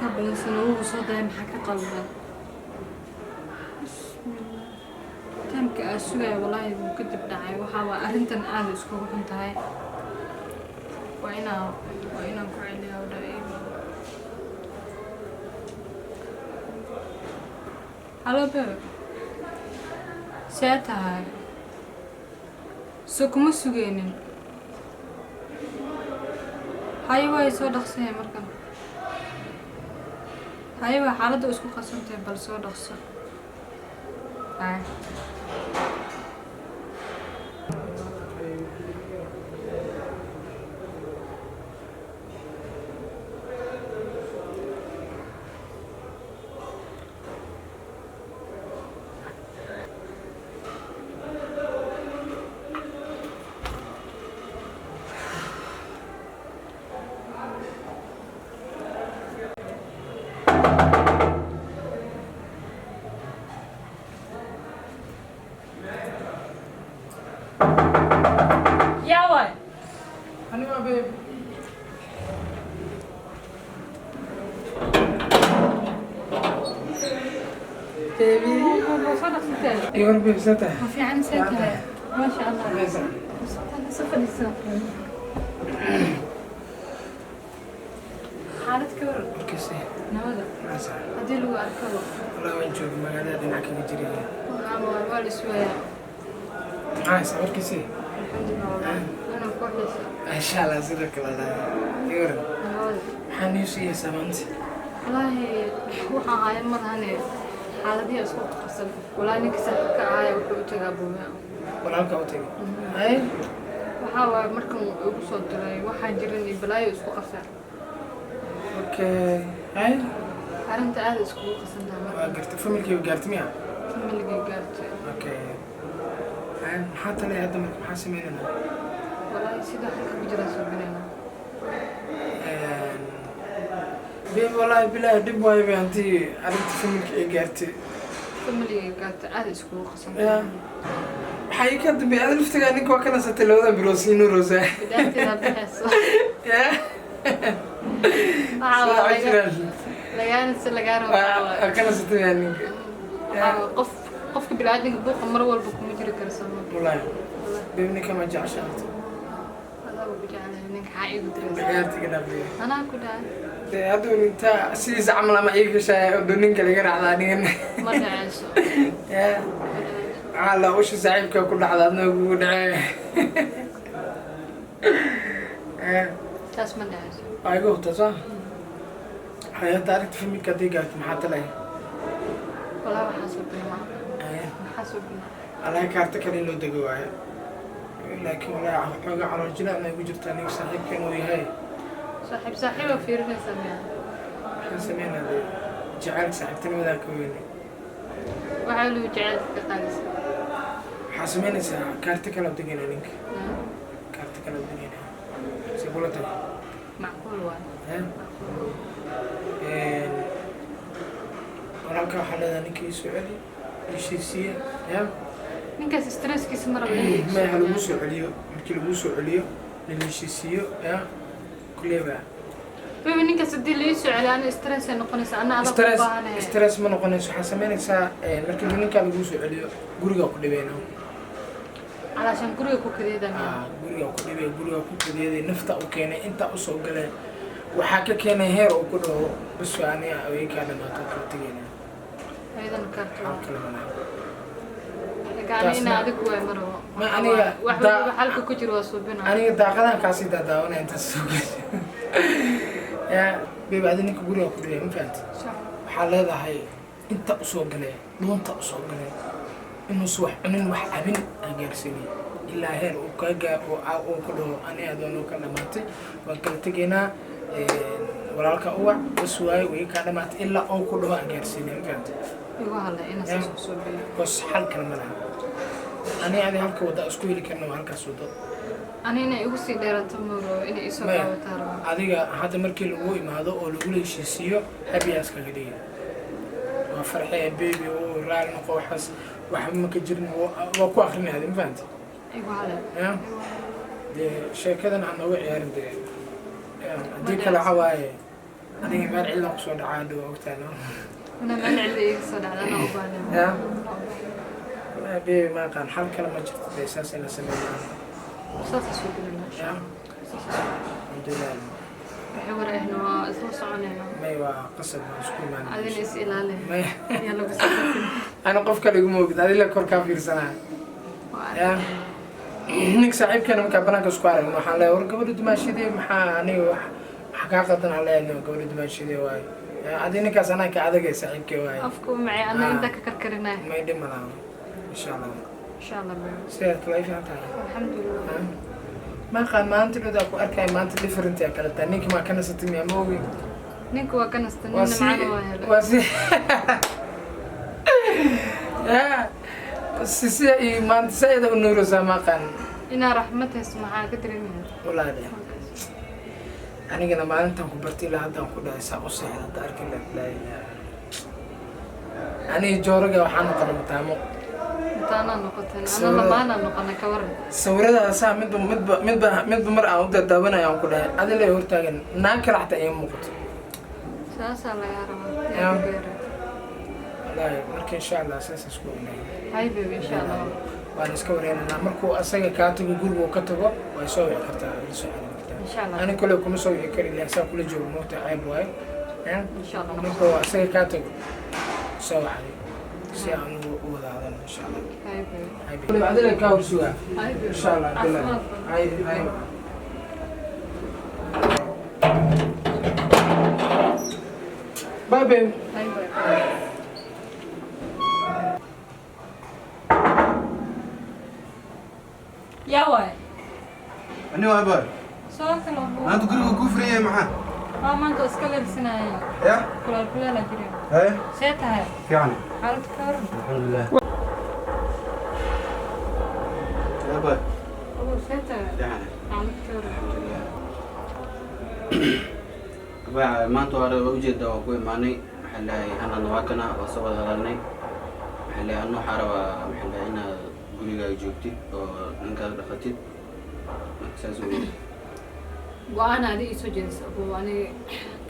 Ninkaa balansan uu soo daya, maxaa ka qaldan? Bismillah, time-ka aa sugaya wallaahi wuu kadib dhacay. Waxaa waa arrintan aada iskugu xun tahay. Waa inaan ku celiyaa u dhahay. Hello babe, see tahay? So kuma sugeynin. Haye, waay soo dhaqsaya markan. Haye, waa xaaladda isku qasantahay, bal soo dhaqso. Haye. Yaa waay? Aniga, babe. Baby. Soo dhaqsatee. Iwar babe, see tahay? Ma fiican, see tahay? Maasha Allah. Soo fadhiiso. Xaalad ka waran? Markiise. Nabada. Maasa. Haddii lagu arkaba. Walaa waan joogay, magaalada dhinac kaga jiray. Waxaa waa la iswaayaa. Maxaa haysaa markiise? Alxamdulilah, walaa anaa ku xiisa. Insha Allah, sidoo kale walaa. Iwar. Nabada. Maxaa news ii haysaa maanta? Wallaahi waxaa ahaaya ma lahane, xaaladihi isku qasan. Wallaahi ninka saaxiibka ahaaya wuxuu u tagaa buuga. Walaalka u tagay. Hay. Waxaa waaye markan uu igu soo diray waxaan jirin iyo balaayo isku qasan. Okay. Hay. Arrinta aada iskugu qasan tahay. Waa marka gartay, familkii gaartay miya? Familigay gaartay. Okay. Hay, maxaa talay hadda marka, maxaa sameynaynaa? Wallaahi sida xalka ku jiraa suubinayna. Babe, wallaahi bilaahi dhib waayo bay hantii arrinta familka ay gaartay. Familigay gaartay, aada iskugu qasan. Ya. Maxaa ii ka dambeeyay? Ada laftigaa ninka waa ka nasatay labada bilood siinuu rosaa. Bidaarteedaa bixayso. Ya. Waxaa waa Sida laga jiraan. lagaana si lagaa rabo waxaa waaye. Waa ka nasatay yaa ninka. Waxaa waaye qof qofka bini'aadamka buuqa mar walba kuma jiri karo sama. Wallaahi. Babe, ninka ma jecesha horta? Adaa ugu jeclahay ninka, xaa iigu diraysa? Ciyaartiga dhaafay. Anaa ku dhahay. Dee hadda inta sidiisa camal ama ii gashaay oo ninka laga raacda anigana. Ma dhacayso. Ya. Ma dhacayso. Maxaa la usha saaxiibka ku dhacda adna kugu dhacee. Ya. Taas ma dhacayso. Waa iga hubtaa soo? Hay'adda arrinta familka haddii gaarto maxaa talay? Walaa waxaa suubina ma maxaa suubina? Allahi kaarta kale in loo dego waaye. Laakiin walaahi xoogaa calool jilaacna igu jirta aniga saaxiibkan uu yahay. Saaxiib saaxiiba fiirinaysaa miya? Waxaan sameynaa dee, jacaylka saaxiibtinimadaa ka weyne. Waxaa lagu jacaylka ka qaadaysa. Waxaa sameynaysaa kaarta kale u degaynaa ninka. Kaarta kale u degaynaa. Si kula tahay? Macquul waay. Eh? Walaalka waxaa leedahay ninka ii soo celi, heshiisiiya, ya. Ninkaas stresskiisa ma rabo inuu Maya, ha lagu soo celiyo, markii lagu soo celiyo lala heshiisiiyo, ya, kulleyba. Baby, ninkaas haddii la ii soo celiyo ana stress ay noqonaysa, ana adag u Stress baahanaya. Stress ma noqonayso. Waxaa sameynaysaa markii ninkaa lagu soo celiyo gurigaa ku dhibeyna. Calaashaan guriga ku kadeeda miya? Ah, gurigaa ku dhibay, gurigaa ku kadeeday, nafta u keenay, intaa usoo galay, waxaa ka keenay heer uu ku dhaho bas waa aniga aweykaa dhamaato kala tegayna. Ayadana kaarto. Xal kale ma laha. Laakiin ani ina adig waay ma rabo. Ma aniga wax waliba xalka ku jiro waa suubina. Aniga daaqadahan kaasii daadaawanaya intaas soo gasho. Ya babe, adi ninka gurigaa ku dhibay, ma fahanti? Waxaa leedahay inta usoo galay, dhuunta usoo galay, inuusan wax cunin wax cabin aan gaarsiinay ilaa heer uu kaa gaa uu ku dhaho ani adoon ka dhamaatay, waan kala tegaynaa, walaalka uwac, bas waayo way kaa dhamaatay, ilaa uu ku dhaho aan gaarsiinay, ma fahanti? Igu hadlay inaa saas ku suubiyo. Because xal kale ma laha. Ani adi halka wadda isku heli karna waa halkaas waddo. Ani inay igu sii dheerato ma rabo, inay isoo Maya. gaabataa rabo. Adiga hadda markii lagu imaado oo lagula heshiisiiyo, happy-aas kaga dhigay, waa farxee baby oo raali noqo, waxaas waxba ma ka jirin, waa ku akrinaya, ma fahanti? Igu hadlay. Ya dee sheekadan ha nooga ciyaarin dee. Ya, haddii kale waxa waaye Aniga meel cidla kusoo dhacaa dhow, ogtaa, no? Una meel cidla iiga soo dhacda anaa u baahnay. Ya wallahi baby, ma aqaan, xal kale ma jirto dee, saas in la sameeyo. Saas isoo gelina. Ya, alxamdulilah. Waxay war ahna waa isla soconaynaa. May, waa qasab, waan isku imaan. Adina is ilaali. May. Yaa lagu soo. Ana qof kale iguma ogid, adila kor kaa fiirsanaa. Waa. Ya, ninka saaxiibkeena markaa banaanka isku aragno, waxaan leeyahay, war gabadha dumaashadee, maxaa aniga wax waxa kaa qaldan? Aan leeyahay, gabadha dumaashadee waayo. Ya, adi ninkaas anaa ka adagay, saaxiibkee waayo. Afka u macay, annaga intaa ka karkarinay. May, dhib ma laha, insha Allah. Insha Allah, baby. Sidaad kale ay fiican tahay? Alxamdulilah. Ma aqaan, maanta dhodaa ku arkaya, maanta different aa kala tahay. Ninki maa ka nasatay miyaa? Ma ogi. Ninka waa ka nasta. Waa Nin si nimcana waa helay. Waa si ya si sida iyo maanta saida u nuuraysaa, ma aqaan. Inaa raxmad haysto maxaa ka dareemaya? Wallaahi de, anigana maalintan ku bartay ilaa haddaan ku dhahay, saa u seexda hadda arkin laa ilaaha. Aniga jooraga waxaa noqonay mataamo. Mataanaa noqoteen, ana lamaanaa noqonay, ka waran? Sawirada saa midba mar aan u dadaawanaya, aan ku dhahay, adila hortaagan naag kale xataa iima muuqato. Saasaa lagaa rabaa. Ya. Yaa ku beeray. Wallaahi, marka insha Allah saas isku ognay. Hay baby, insha Allah. Waan iska wareynaynaa. Markuu asaga kaa tago, guriga uu ka tago, way soo wici kartaa, ila soo xiriiri kartaa. Insha Allah. Ani kale kuma soo wici kari ilaa saa kula joogo, moogta, ceeb waayo. Ya? Insha Allah. Markuu asaga kaa tago, soo wacday si aan u wada hadalno, insha Allah. Hay baby. Adila kaa horsugaa. Hay baby. Insha Allah. Caafimaad badan. Hay hay. Bye, babe. Hay baby. Yaa waay? Ani waa baay. Soo kale. Maanta guriga kuu furan yahay, maxaa? Waa maanta oo iska leelsinaya. Ya. Kulaal kulaala jirin. Haye. See tahay? Fiican. Xaalad ka waran? Alxamdulilah. Ya baay. Ogow, see tahay? Fiican. Xaalad ka waran? Alxamdulilah. Baay, maanta waa ujeedaa, waa ku imaanay. Maxaa lahay, hanadna waa kana, waa soo wada hadalnay. Maxaa lahay, anu waxaa rabaa, maxaa lahay, inaad gurigaaga joogtid oo ninkaada dhaqatid. Marka saas u Go-aan adi ii soo jeedisa abow, aniga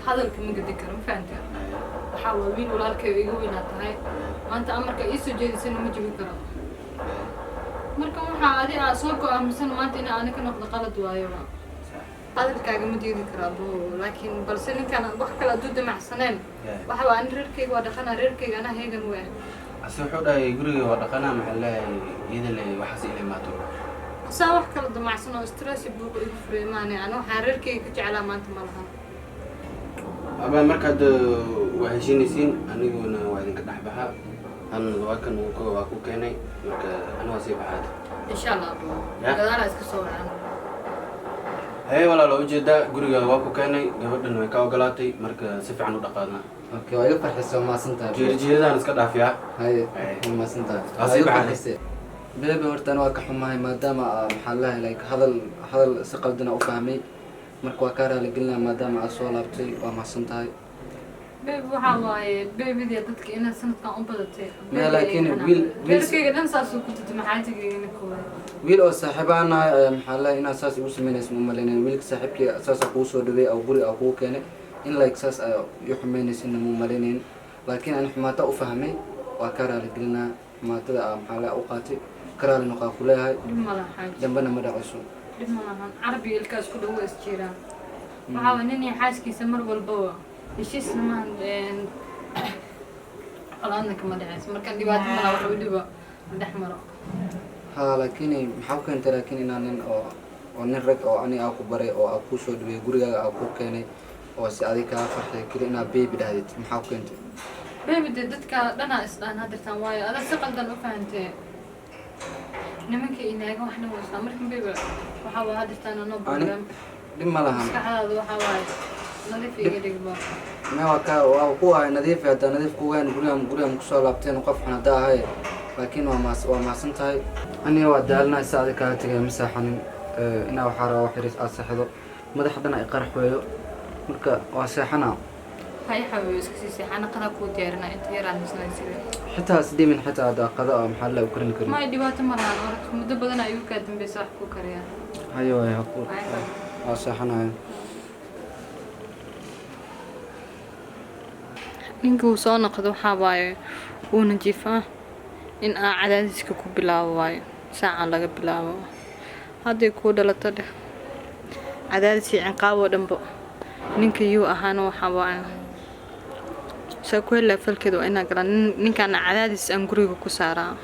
hadalka ma gedi karo, ma fahamta? Waxaa waa wiil walaalkay iga weynaa tahay, maanta amarka ii soo jeedisana ma jebin karo. Marka waxaa adi aa soo go-aamisan maanta inaa ani ka noqdo qalad waayoba, hadalkaaga ma diidi karo abow, laakiin balse ninkaan wax kale hadduu damacsaneen, waxa waa ani reerkayga waa dhaqanaa, reerkayga anaa heegan weah. Ase wuxuu dhahay guriga waa dhaqanaa, maxaa lahay, iyada le waxaas ila imaato. Saa wax kala damacsan oo stress iyo buuq igu furay maane, ani waxaan reerkayga ka jeclaa maanta ma laha. Abaa, markaad waa heshiinaysiin, aniguna waa idinka dhex baxa. Han waa kan waa ku keenay, marka ani waa sii baxaad. Insha Allah abow. Ya. Gadaalaa iska soo wacan. Haye walaalo, ujeedaa guriga waa ku keenay, gabadhan way ka ogolaatay, marka si fiican u dhaqaadna. Okay, waa iga farxisay, waa mahadsan tahay. Jiirjiiradaan iska dhaafiyaa. Haye. Haye. Waa mahadsan tahay. Waa waa sii iga baxay. farxisay baby. Horta ana waa ka xumahay maadaama maxaa lahay, like hadal si qaldana u fahmay. Marka waa kaa raaligelinaya maadaama aad soo laabtay, waa mahadsan tahay. Baby, waxaa waaye babydii dadka inaad sanadkan u badatay. Maya, laakiin Reerkayga dhan saasuu ku tutay, maxaajigaygana koowaad. Wiil oo saaxiibaan nahay ayaa, maxaa lahay, inaad saas igu sameynaysa ma umalaynayn. Wiilka saaxiibkii saasaa kugu soo dhaweeyay oo guriga aa kugu keenay, in like saas ayaa ii xumeynaysa ma umalaynayn, laakiin ani xumaata u fahmay, waa kaa raaligelinaa xumaatada aa maxaa lahay u qaatay. Ka raali noqaa ku leeyahay. Dhib ma laha, xaaji. Dambena ma dhacayso. Dhib ma lahan, carabiga ilkaa isku dhow waa isjiiraan. Waxaa waa nin iyo xaaskiisa mar walbaba heshiisna maahan, colaadna kama dhexayso, marka dhibaato malaha, wax u dhiba dhex maro. Ha, laakiin maxaa ku keentay laakiin inaa nin oo nin rag oo ani aa ku baray oo aa kuu soo dhaweeyay, gurigaaga aa kuu keenay oo si adig kaa farxay keli inaa baby dhahdid, maxaa ku keentay? Baby dee, dadka dhanaa isdhaan hadirtaan, waayo adag si qaldan u fahantee. Nimanka inaaga waxna waystaa, marka baby waxaa waa hadirtaan anoo problem. Dhib ma lahan. Maskaxdaada waxaa waaye nadiif iga dhigba. Me, waa ka waa ku ahay nadiif, haddaa nadiif kugayn guriga kusoo laabteen qof xun haddaa ahay, laakiin waa mahadsan tahay. Aniga waa daalinahay, si adig kaaga tegay ma seexanin. Inaa waxaa rabaa wax yaris aad seexdo, madaxa dhan ay qarax weeyo, marka waa seexanaa. Hay xabiibi, iska sii seexana, qadaa kuu diyaarinaa inta yaraan misnaa sida. Xitaa isdhimin, xitaa haddaa qada oo maxaa la u karin karin. May, dhibaato ma lahan, orod, muddo badan ayuu kaa dambeysa wax kuu kariyaa. Hayo waay, haku Hay. waa seexanaya. Ninkii uu soo noqdo waxaa waaye uuna jiifaa in aan cadaadiska ku bilaabo waayo, saacan laga bilaabo hadday kuu dhalato dheh, cadaadis iyo ciqaab oo dhanbo ninka yuu ahaana. Waxaa waaye saa ku helaa falkeeda waa inaa galaa ninkaana cadaadis aan guriga ku saaraa.